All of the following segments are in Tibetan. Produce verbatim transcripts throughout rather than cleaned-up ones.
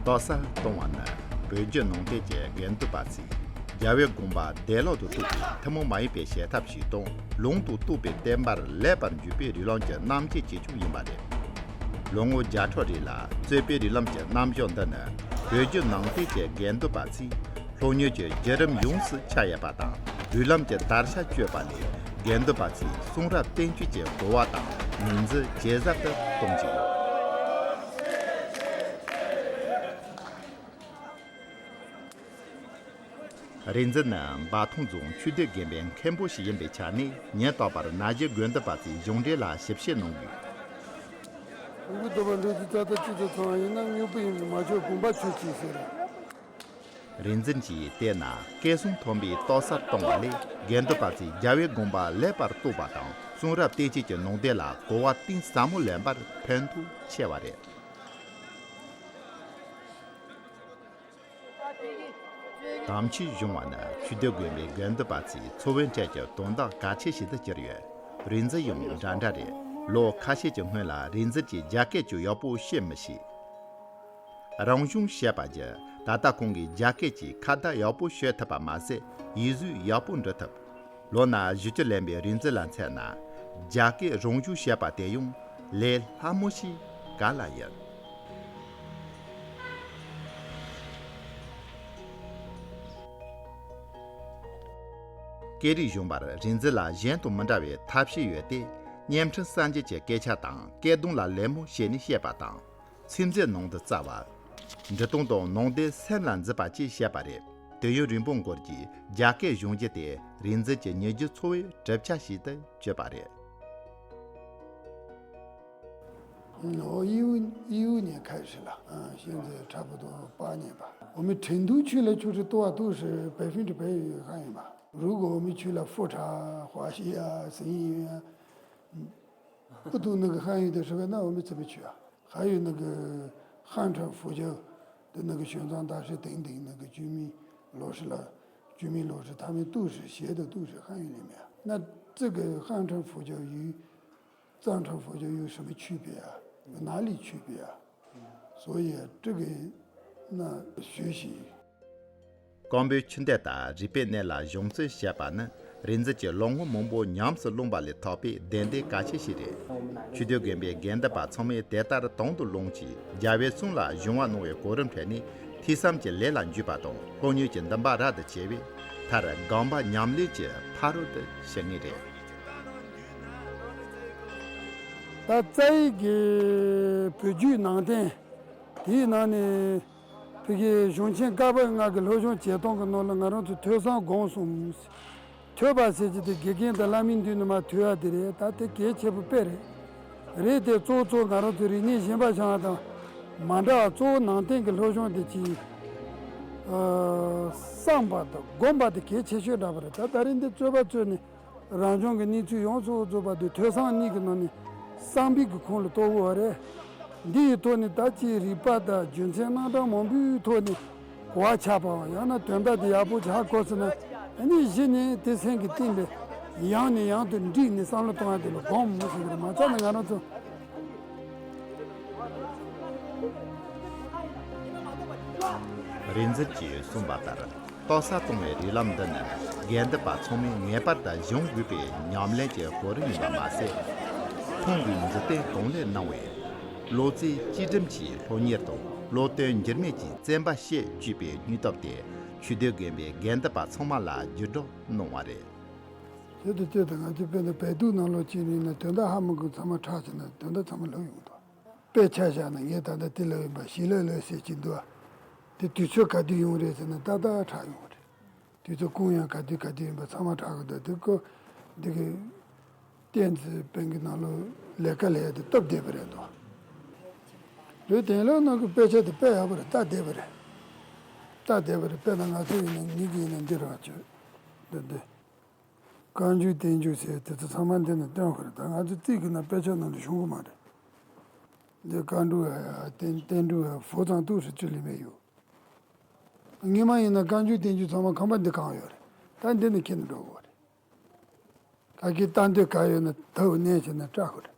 ལྟོ་གསར་གཏོང་བ་ནི་བོད་བརྒྱུད་ནང་བསྟན་གྱི་དགེ་འདུན་པ་ཚོས་རྒྱལ་བའི་དགོངས་པ་བདེ་ཀློག་ཏུ་གཏུགས་པའི་ཐུན་མོང་མ་ཡིན་པའི་བྱེད་ཐབས་ཤིག་དང་། ལུང་དང་རྟོགས་པའི་བསྟན་པར་ལེགས་པར་འཇུག་པའི་རིགས་ལམ་གྱི་རྣམ་དབྱེ་ཆེ་ཆུང་ཡིན་པ་རེད། ལོ་ངོ་བརྒྱ་ཕྲག་རིང་ལ་རྩོད་པའི་རིགས་ལམ་གྱི་རྣམ་གཞག་འདི་ནི་བོད་བརྒྱུད་ནང་བསྟན་གྱི་དགེ་འདུན་པ་ཚོས་སློབ་གཉེར་གྱི་བརྒྱུད་རིམ་ཡོངས་སུ་ཆགས་ཡོད་པ་དང་། རིགས་ལམ་གྱི་དར་ཆ་གཅོད་པ་ལས་དགེ་འདུན་པ་ཚོས་གསུང་རབ་བསྟན་བཅོས་ཀྱི་གོ་བ་དང་ངོས་འཛིན་ཇེ་ཟབ་ཏུ་གཏོང་གི་ཡོད། རིག་འཛིན་ནི་འབའ་ཐང་རྫོང་ཆོས་སྡེ་དགོན་པའི་མཁན་པོ་ཞིག་ཡིན་པའི་ཆ་ནས། ཉིན་རྟག་པར་ན་གཞོན་དགོན་འདུན་པ་ཚོའི་གཞུང་འབྲེལ་ལ་ཞིབ་བཤེར་གནང་དགོས། དགོན་པའི་སྡོམ་པ་འགྲོ་དུས་ཙག་ཙག་ཅི་ཙམ་ཚང་བ་ཡིན་ན། དངོས་པོ་ཡིན་པས་མ་ཆོག། དགོངས་པ་ཆོད་ཅིག་ཟེར། རིག་འཛིན་གྱིས་བལྟས་ན། སྐད་གསང་མཐོན་པོའི་ལྟོ་གསར་གཏོང་བ་ལས་དགེ་འདུན་པ་ཚོས་རྒྱལ་བའི་དགོངས་པ་ལེགས་པར་རྟོགས་པ་དང་། གསུང་རབ་བསྟན་བཅོས་ཀྱི་ནང་དོན་ལ་གོ་བ་གཏིང་ཟབ་མོ་ལེན་པར་ཕན་ཐོགས་ཆེ་བ་རེད། དམ་ཆོས་སྦྱོང་བ་ནི་ཆོས་སྡེ་དགོན་པའི་དགེ་འདུན་པ་ཚོའི་འཚོ་བའི་གྲས་ཀྱི་དོན་དག་གལ་ཆེ་ཞིག་ཏུ་གྱུར་ཡོད། རིག་འཛིན་ཡང་འདྲ་འདྲ་རེད། ལོ་ཁ་ཤས་ཀྱི་སྔོན་ལ་རིག་འཛིན་གྱིས་རྒྱ་སྐད་ཅུང་ཡག་པོ་ཤེས་མི་ཤེས། རང་སྦྱོང་བྱས་པ་བརྒྱུད་ད་ལྟ་ཁོང་གིས་རྒྱ་སྐད་ཀྱིས་ཁ་བརྡ་ཡག་པོ་བྱེད་ཐུབ་པ་མ་ཟད། ཡིག་གཟུགས་ཡག་པོ་འབྲི་ཐུབ། ལོ་ན་བཞི་བཅུ་ལོན་པའི་རིག་འཛིན་ལ་མཚོན་ན། རྒྱ་སྐད་རང་སྦྱོང་བྱས་པ་དེ་ཡང་ལས་སླ་མོ་ཞིག་ག་ལ་ཡིན། སྐད་རིགས་གཞུང་པར་རིག་འཛིན་ལ་གཞན་དང་མི་འདྲ་བའི་ཐབས་ཤེས་ཡོད་དེ། བརྙན་འཕྲིན་གསར་འགྱུར་གྱི་སྐད་ཆ་དང་སྐད་གདངས་ལ་ལད་མོ་བྱས་ནས་བཤད་པ་དང་། ཚིག་མཛོད་ནང་དུ་བཙལ་བ། འབྲི་སྟངས་དང་ནང་དོན་སེམས་ལ་འཛིན་པ་བཅས་བཤད་པ་རེད། དུས་ཡུན་རིང་པོའི་འགོར་གྱིས་རྒྱ་སྐད་སྦྱོང་རྒྱུ་དེ་རིག་འཛིན་གྱི་ཉིན་རྒྱུན་འཚོ་བའི་གྲུབ་ཆ་ཞིག་ཏུ་གྱུར་པ་རེད། 我一五一五年开始了，嗯，现在差不多八年吧。我们成都去了就是多少都是百分之百有汉语吧。如果我们去了富察、华西啊、缙云啊，不懂那个汉语的时候，那我们怎么去啊？还有那个汉传佛教的那个玄奘大师等等那个居民老师了，居民老师他们都是写的都是汉语里面啊。那这个汉传佛教与藏传佛教有什么区别啊？有哪里区别啊？所以这个那学习 ཀོང་པོའི་ཆོས་སྡེ་དང་རིག་པའི་གནས་ལ་སྦྱོང་བརྩོན་བྱས་པ་ནི་རིག་འཛིན་གྱི་ལོ་ངོ་མང་པོ་ཉམས་སུ་བླངས་པ་ལས་ཐོབ་པའི་གདེང་འདོད་གལ་ཆེ་ཞིག་རེད། ཆོས་སྡེ་དགོན་པའི་དགེ་འདུན་པ་ཚང་མས་དེ་ལྟར་དང་དུ་བླངས་ཀྱིས་རྒྱལ་བའི་གསུང་ལ་སྦྱོང་བ་གནང་བའི་གོ་རིམ་ཁྲོད་ནས་ཐོས་བསམ་གྱི་ལས་ལ་འཇུག་པ་དང་སློབ་གཉེར་གྱི་འདུན་པ་རབ་ཏུ་ཆེ་བས། མཐར་དགོངས་པ་ཉམས་ལེན་གྱི་ཕ་རོལ་ཏུ་ཕྱིན་ངེས་རེད། ད་རྩ་བའི་གི་བོད་བརྒྱུད་ནང་བསྟན་དེའི་ནང་ནས། ཕ་གིའི་གཞུང་ཆེན་བཀའ་པོད་ལྔ་གི་སློབ་སྦྱོང་བྱེད་སྟངས་ཀྱི་ནང་ལ་ང་རང་ཚོ་ཐོས་བསམ་སྒོམ་གསུམ། ཐོས་པ་ཟེར་གྱི་དེ་དགེ་རྒན་དང་བླ་མའི་མདུན་ནས་མར་ཐོས་ཡ་དེ་རེད། ད་དེ་གལ་ཆེ་པོ་དཔེ་རེད། རེད་དེ་གཙོ་བོ་གཙོ་བོ་ང་རང་ཚོའི་རིག་གནས་གཞན་པ་ཚང་དང་མ་འདྲ་བ། གཙོ་བོ་ནང་བསྟན་གྱི་སློབ་སྦྱོང་དེ་ཅིག་ཨ་བསམ་པ་དང་སྒོམ་པ་དེ་གལ་ཆེ་ཤོས་འདྲ་པོ་རེད། ད་ད་རིང་འདི་རྩོད་པ་རྩོད་ནས། རང་བྱུང་གི་གནས་ཚུལ་ཡོངས་སུ་རྫོགས་པ་དེ་ཐོས་བསམ་གཉིས་ཀྱི་ནང་ནས་བསམ་པའི་གི་ཁོངས་ལ་གཏོགས་དགོས་པ་རེད། འདི་ཡི་ཐོག་ནས་ད་ཅིའི་རིགས་པ་དང་རྒྱུ་མཚན་རྣམ་གྲངས་མང་པོའི་ཐོག་ནས་གོ་བ་ཆགས་པའམ། ཡང་ན་དོན་དག་དེ་ཡག་པོ་ཆགས་གོ་ཟེར་ན། ཨ་ནི་གཞི་ནས་དེ་སེམས་ཀྱི་གཏིང་ལས་ཡང་ནས་ཡང་དུ་འགྲིག་ནས་བསམ་བློ་གཏོང་ཡ་དེ་ལ་སྒོམ་ཟེར་གི་རེད། མ་ཚད་ན་ང་རང་ཚོ། རིག་འཛིན་གྱིས་གསུངས་པ་ལྟར། ལྟོ་ས་གཏོང་བའི་རིགས་ལམ་འདི་ནི་དགེ་འདུན་པ་ཚང་མས་ངེས་པར་དུ་སྦྱོང་དགོས་པའི་ཉམས་ལེན་གྱི་གོ་རིམ་ཡིན་པ་མ་ཟད། ཁོང་གིས་འཛུགས་སྐྲུན་གང་ལེགས་གནང་བས། བློ་རྩེ་གཅིག་སྒྲིམ་གྱིས་སློབ་གཉེར་དང་བློ་གཏད་འགྱུར་མེད་ཀྱིས་བཙན་པ་བྱེད་བཅུག་པའི་སྙིང་སྟོབས་དེ་ཆོས་སྡེ་དགོན་པའི་དགེ་འདུན་པ་ཚང་མ་ལ་བརྒྱུད་སྒྲོག་གནང་བ་རེད། དེ་དང་དེ་དང་ང་ཚོས་དཔེར་ན་བོད་ཐུག་ནང་ལོགས་ཅིག་ཡིན་ན་དོན་དག་ཧ་མ་གོ་ཚང་མ་ཁྲག་ཅིག་ན་དོན་དག་ཚང་མ་ལོག་ཡོང་འདུག་དཔེ་ཆ་བཞག་ན་ངས་ད་ལྟ་དེ་ལབ་ཡིན་པ་ཞིག་ལབ་ལབ་ཟེར་གྱི་འདུག་དེ་དུས་ཚོད་ག་དུས་ཡོང་རེད་ཟེར་ན་ཏག་ཏག་ཁྲག་ཡོང་རེད། དུས་ཚོད་གུང་ཡང་ག་དུས་ག་དུས་ཡིན་པ་ཚང་མ་ཁྲག་གི་འདུག་དེ་ཀོ་འདི་གི་བསྟན་འཛིན་དཔོན་གྱི་ནང་ལོགས་ལས་ཀ་ལས་དེ་སྟབས་བདེ་པོ་རེད་འདུག་ལོས་དེང་ལོག་ནང་གི་དཔེ་ཆ་དེ་དཔེ་ཡག་པོ་རེད། སྟབས་བདེ་པོ་རེད། སྟབས་བདེ་པོ་རེད། དཔེར་ན་ང་ཚོ་ཡིན་ན་ཉིད་ཀྱི་ཡིན་ན་འདི་རང་བྱོས་འདི་འདི། བཀའ་འགྱུར་བསྟན་འགྱུར་ཟེར་དེ་ཚོ་ཚང་མ་འདི་ནས་སྟོན་དགོས་རེད། ད་ང་ཚོ་རྩིས་ཀྱི་ནང་དཔེ་ཆ་ནང་ལ་བྱུང་གི་མ་རེད། འདི་བཀའ་འགྲོ་ཡ་བསྟན་བསྟན་འགྲོ་ཡ་ཧྥུ་ཚང་ཏུའུ་ཧྲི་ཅུ་ལི་མེ་ཡོད། སྔོན་མ་ཡིན་ན་བཀའ་འགྱུར་བསྟན་འགྱུར་ཚང་མ་ཁང་པ་འདི་གང་ཡོད་རེད། ད་འདི་ནས་ཁྱེར་ནས་འགྲོ་དགོས་རེད། ད་གིན་ལྟ་འདོད་ག་ཡོད་ན་ཐབས་གནས་བྱས་ན་སྐྲག་དགོས་རེད།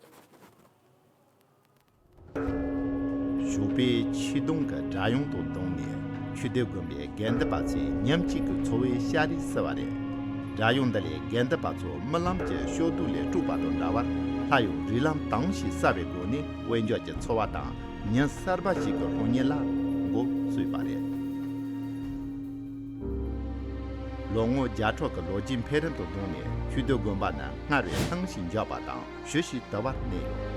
ཞོགས་པའི་ཆོས་དུང་གི་སྒྲ་དབྱངས་དང་བསྡོངས་ནས་ཆོས་སྡེ་དགོན་པའི་དགེ་འདུན་པ་ཚོས་ཉིན་གཅིག་གི་འཚོ་བའི་ཤ་རུས་བསིལ་བ་རེད། སྒྲ་དབྱངས་འདི་ལས་དགེ་འདུན་པ་ཚོ་རྨི་ལམ་གྱི་ཕྱོགས་བདུད་ལས་སྐྲོག་པ་དང་འདྲ་བར་སླར་ཡང་རིགས་ལམ་དྭངས་ཤིང་གསལ་བའི་སྒོ་ནས་དཔལ་འབྱོར་གྱི་འཚོ་བ་དང་ཉིན་གསར་པ་ཞིག་གི་སློབ་གཉེར་ལ་འགོ་བཙུགས་པ་རེད། ལོ་ངོ་བརྒྱ་ཕྲག་གི་ལོ་རྒྱུས་འཕེལ་རིམ་དང་བསྡོངས་ནས་ཆོས་སྡེ་དགོན་པ་ནི་སྔར་བས་ཐང་ཞིང་འཇགས་པ་དང་ཞི་ཞིང་དུལ་བར་གནས་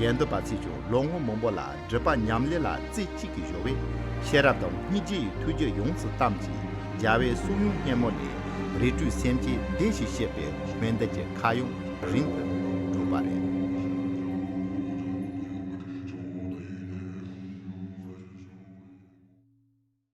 ཡོད། དགེ་འདུན་པ་ཚོས་ཀྱང་ལོ་ངོ་མང་པོ་ལ་སྒྲུབ་པ་ཉམས་ལེན་ལ་རྩེ་གཅིག་གིས་གཞོལ་བས་ཤེས་རབ་དང་སྙིང་རྗེ་ཡི་ཐུགས་རྒྱུད་ཡོངས་སུ་གཏམས་ཀྱིས་རྒྱལ་བའི་གསུང་དབྱངས་སྙན་མོ་ལས་རིགས་དྲུག་སེམས་ཅན་བདེ་ཞིང་སྐྱིད་པའི་སྨོན་འདུན་གྱི་ཁ་གཡང་རིང་དུ་བསྒྲོན་པ་རེད།